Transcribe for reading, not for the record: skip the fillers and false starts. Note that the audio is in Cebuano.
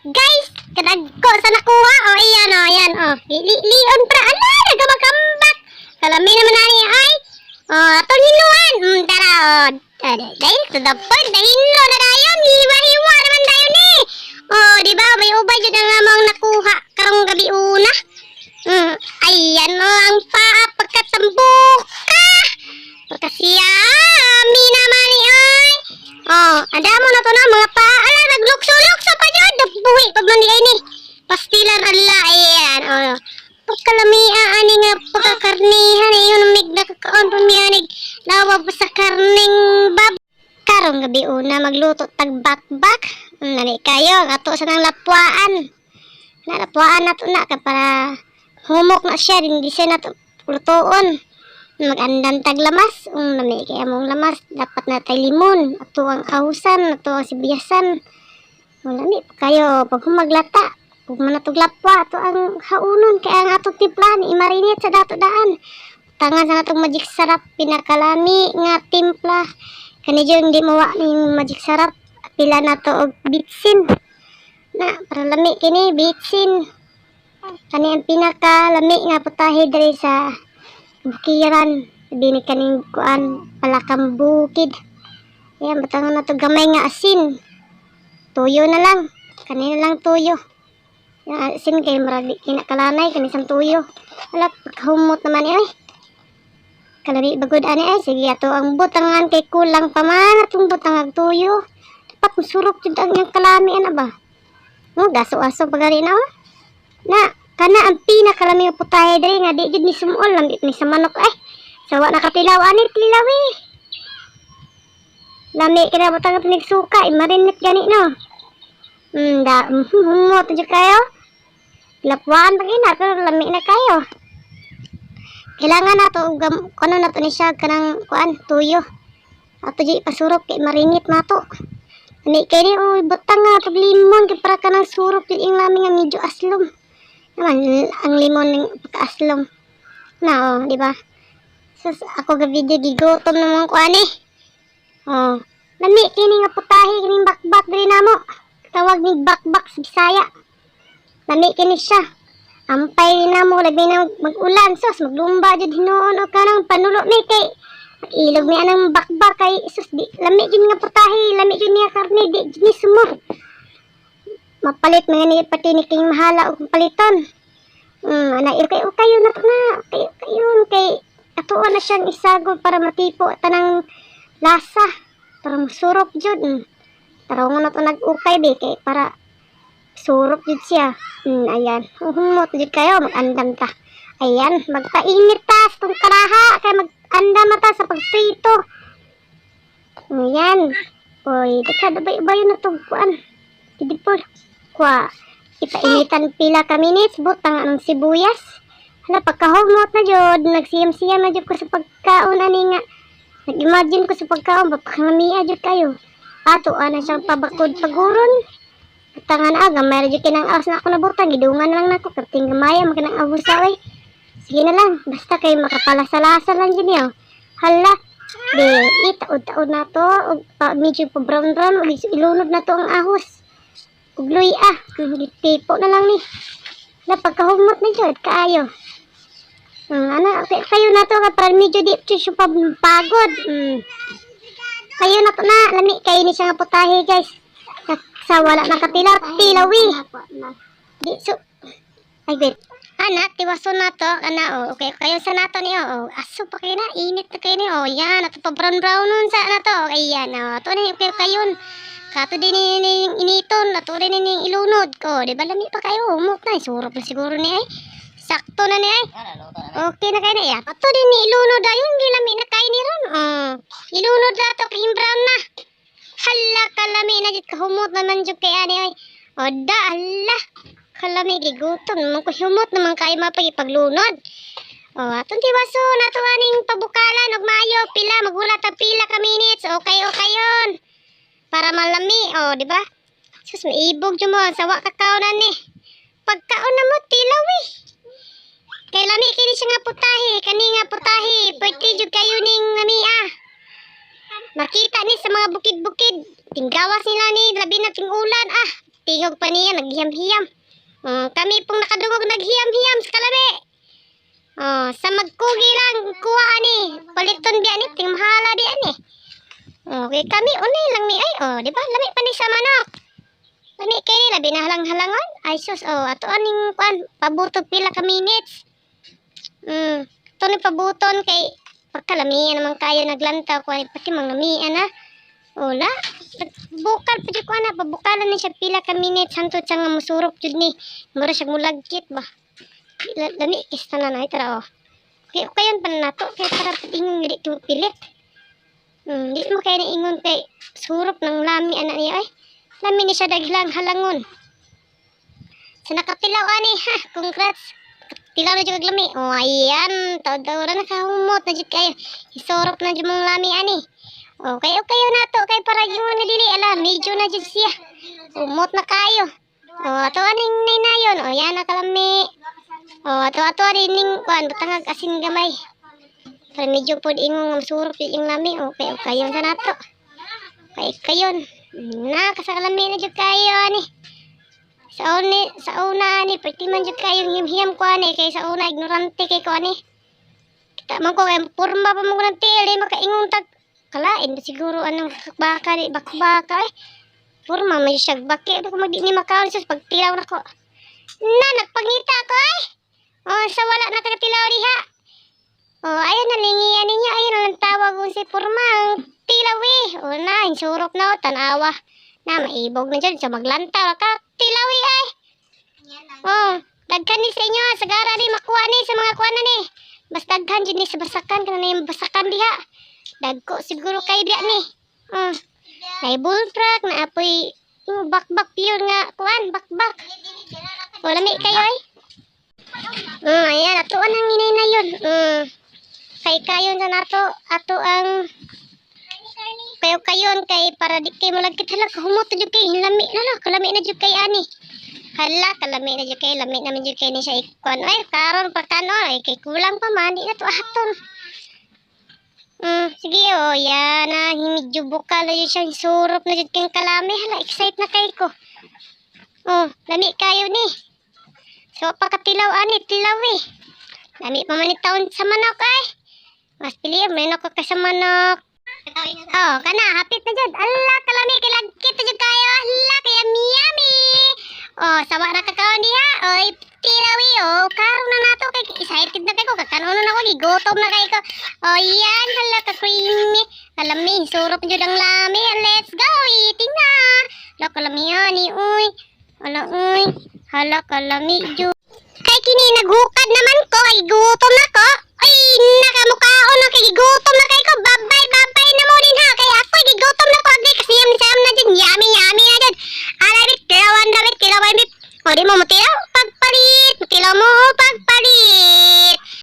Guys, kadagko sa nakuha. Oh, ayan, oh, ayan, oh. Lion pra, ala, nagamakambak. Kalami naman na ni ay. Oh, atong hinuan. Tara, oh. Dahil to the point, dahinlo na dayon. Hiwa-hiwa naman dayon ni. Oh, di ba? May ubay jud ang among nakuha karong gabi una. Ayan oh, ang paa pagkatambuka. Pagkasiyami naman ni ay. Oh, anda mo na to na mga paa. Ala, naglukso-lukso pa jud. Buhi pa man di ay ni. Pastilan ala, ayan. Oh. Pagkalamia ani nga pagkakarnihan ayon mig nakakaon pa mi anig lawa pa sa karning bab. Karong gabi una magluto tag bakbak. Nani kayo ang ato sa nang lapwaan. Na lapwaan na to na ka para humok na siya hindi siya nato lutoon. Mag-andam tag lamas, lami kay among lamas dapat na tay limon, ato ang awsan, ato ang sibuyasan. Lami pa kayo pag humaglata. Ug man natog lapwa ato ang haunon kay ang atong timplahan i-marinate sa dato daan. Tangan sa natong Magic Sarap, pinakalami nga timpla. Kani jud hindi mawa ning Magic Sarap. Pila na to og bitsin. Na para lami kini bitsin. Kani ang pinakalami nga putahe diri sa bukiran. Dini kaning kuan palakang bukid. Yan, batangan na to gamay nga asin. Tuyo na lang. Kani na lang tuyo. Yung asin kay murag di kinakalanay kani sang tuyo. Ala, pagkahumot naman eh. Ay. Kalami bagod ani ay sige ato ang butangan kay kulang pa man atong butangag tuyo. Dapat musurok jud ang iyang kalami ana ba. No, gaso-aso pa gani na oh. Na, kana ang pinakalami nga putahe diri nga di jud ni sumol lang ni sa manok ay. Sawa na katilaw ani tilaw eh. Lami kina butang tinig suka, i-marinate gani no. Da, humot jud kayo. Lapwaan pa gina pero lami na kayo. Kailangan nato og kuno nato ni siya kanang kuan tuyo. Ato di ipasurok kay marinate nato. Ani kay ni oy butang nga tog limon kay para kanang surok jud ing lami nga medyo aslom. Naman ang limon ning pagkaaslom. Na oh, di ba? Sus, ako ga video gigutom naman ko ani. Oh, lami kini nga putahe kining bakbak diri namo. Tawag ni bakbak sa Bisaya. Lami kini siya. Ampay na mo labi na mag-ulan sus maglumba jud hinuon og kanang panulo mi kay ilog mi anang bakbak kay sus di lami jud nga putahe, lami jud niya karne, di jud ni sumo. Mapalit mga ni pati ni King Mahala og paliton. Ana ukay ukayo na to na, ukay ukayon kay atuon na siyang isagol para matipo tanang lasa para masurok jud. Tarungon na to nag-ukay bi kay para surok jud siya. Ayan. Humot jud kayo, mag-andam ta. Ayan, magpainit ta sa tong karaha kay mag-andam ta sa pagprito. Ayan. Oy, deka dabay-bay na tong kuan. Didipol. Kwa, ipainitan pila ka minutes, butang ang sibuyas. Hala, pagkahumot na jud, nagsiyam-siyam na jud ko sa pagkaon ani nga. Nag-imagine ko sa pagkaon, papakamia jud kayo. Ato ana siyang pabakod paguron. Butangan na gamay ra jud kinang awas na ako nabutang, gidungan na lang nako karting gamay man kanang abusa oy. Sige na lang, basta kay makapalasa-lasa lang jud niyo. Hala, di itaod-taod na to og pa, medyo pa brown brown ug ilunod na to ang ahos. Ug luya, gitipo na lang ni. Na pagkahumot na jud kaayo. Ana, okay, kayo na to ka para medyo di siya pagod. Kayo na to na, lami kayo ni siya nga putahe, guys. Sa wala nakatilaw, tilawi. Di so ay wait. Ana, tiwason na to, ana oh. Okay, kayo sa nato ni oh. Aso pa kayo na, init na kayo ni oh. Yan, ato pa brown brown nun sa na to. Ayan oh. Ato ni okay kayon. Kato din ni initon, ato din ni ilunod ko. Di ba lami pa kayo? Humot na, surop na siguro ni ay. Sakto na ni ay. Okay na kayo na. Ya. Ato din ni ilunod ayon, gilami na kayo ni ron. Oh. Ilunod na to, cream brown na. Hala, kalami na jud kahumot naman jud kay ani ay. O da, hala. Kalami gigutom naman ko humot naman kay mapagipaglunod. O atong tiwaso nato aning pabukalan og maayo pila magulat ang pila ka minutes. Okay okay yon. Para malami, o di ba? Sus, maibog jud mo ang sawa ka ni. Pagkaon na mo tilaw eh. Kay lami kini siya nga putahe, kani nga putahe, pwede jud kayo ning lami ah. Makita ni sa mga bukid-bukid. Tinggawas nila ni labi na ting ulan ah. Tingog pa niya, naghiyam-hiyam. Oh, kami pong nakadungog, naghiyam-hiyam sa kalami. Oh, sa magkugi lang kuha ani. Paliton biya ni, tingmahala biya ni. Okay, kami unay lang mi ay. Oh, di ba? Lami pa ni sa manok. Lami kay labi na halang-halangon. Ay sus, oh, ato aning kuan, pabuto pila ka minutes. To ni pabuton kay pagkalamian naman kayo naglantaw ko pati mga lamian na. Wala. Bukal pa jud ko ana, pabukalan ni siya pila ka minutes hantod siya nga musurop jud ni. Mura siya mulagkit ba. Lami kista na na tara oh. Kay kayon pa na nato kay para ingon nga di to pilit. Di mo kay na ingon kay surop ng lami ana niya ay. Lami ni siya daglang halangon. Sa nakatilaw ani ha, congrats. Tilaw na jud kag lami. Oh, ayan, taw-taw ra nakahumot na jud kayo. Isurop na jud mong lami ani. Okay, okay na to kay para ingon nga dili ala, medyo na jud siya. Umot na kayo. Oh, ato aning nayon. Oh, yan na kalami. Oh, ato ato ani ning kuan butangag asin gamay. Para medyo pod ingon nga masurop jud yung lami. Okay, okay yun sa nato. Okay kayon. Na kasakalami na jud kayo ani. Sa una ani perti man jud kayo himhiyam ko ani kay sa una ignorante kay ko ani. Kita man ko kay porma pa man ko ng tiil, di makaingon tag kalain ba siguro anong baka di bakbaka eh. Porma man siya baki ko magdi ni makaon sus pagtilaw nako. Na nagpangita ko ay. Oh, sa wala nakatilaw diha. Oh, ayun na lingian ninyo, ayun na lang tawag kung si porma ang tilaw eh. Oh na, insurop na oh, tanawa. Na maibog na dyan, sa maglantaw ka, tilaw eh ay. Oh, daghan ni sa inyo, sagara ni makuha ni sa mga kuha na ni. Bas daghan jud ni sa basakan kana na yung basakan diha. Dagko siguro kay diha ni. Oh. Nay bullfrog na apoy yung bakbak pure nga kuan bakbak. O lami kayo ay. Ayan ato ang inay na yun. Kay kayon sa nato ato ang kayo kayon kay para di kay mulagkit. Hala, kahumot na jud kay lami na la kalami na jud kay ani. Hala, kalami na jud kay lami na man jud kay ni siya ikuan ay karon pa kanon ay kay kulang pa man di na to aton. Sige oh, yan na medyo bukal na jud siya, surop na jud kay kalami. Hala, excite na kay ko. Oh, lami kayo ni. So pakatilaw ani tilaw eh. Lami pa man ni taon sa manok ay. Mas pili manok ko kay sa manok. Oh, kana hapit na jud. Ala, kalami kay lagkit na jud kayo. Ala, kay yummy. Oh, sawa na kakaon diha. Oy, tilawi oh, karon na nato kay excited na kay ko, kakanon na ako, gigutom na kay ko. Oh, yan, hala ka creamy. Kalami, surop jud ang lami. Let's go, eating na. Hala kalami ani, uy. Hala uy. Hala kalami jud. Kay kini naghukad naman ko, ay gutom na ko. Ay, nakamukaon na kay gigutom na kay ko. Babay, babay na mo din ha. Kay ako gigutom na ko. Agay kasi yam sayam na dyan. Yummy, yummy na dyan. Alay bit, kilawan na bit, kilawan bit. O di mo mutilaw.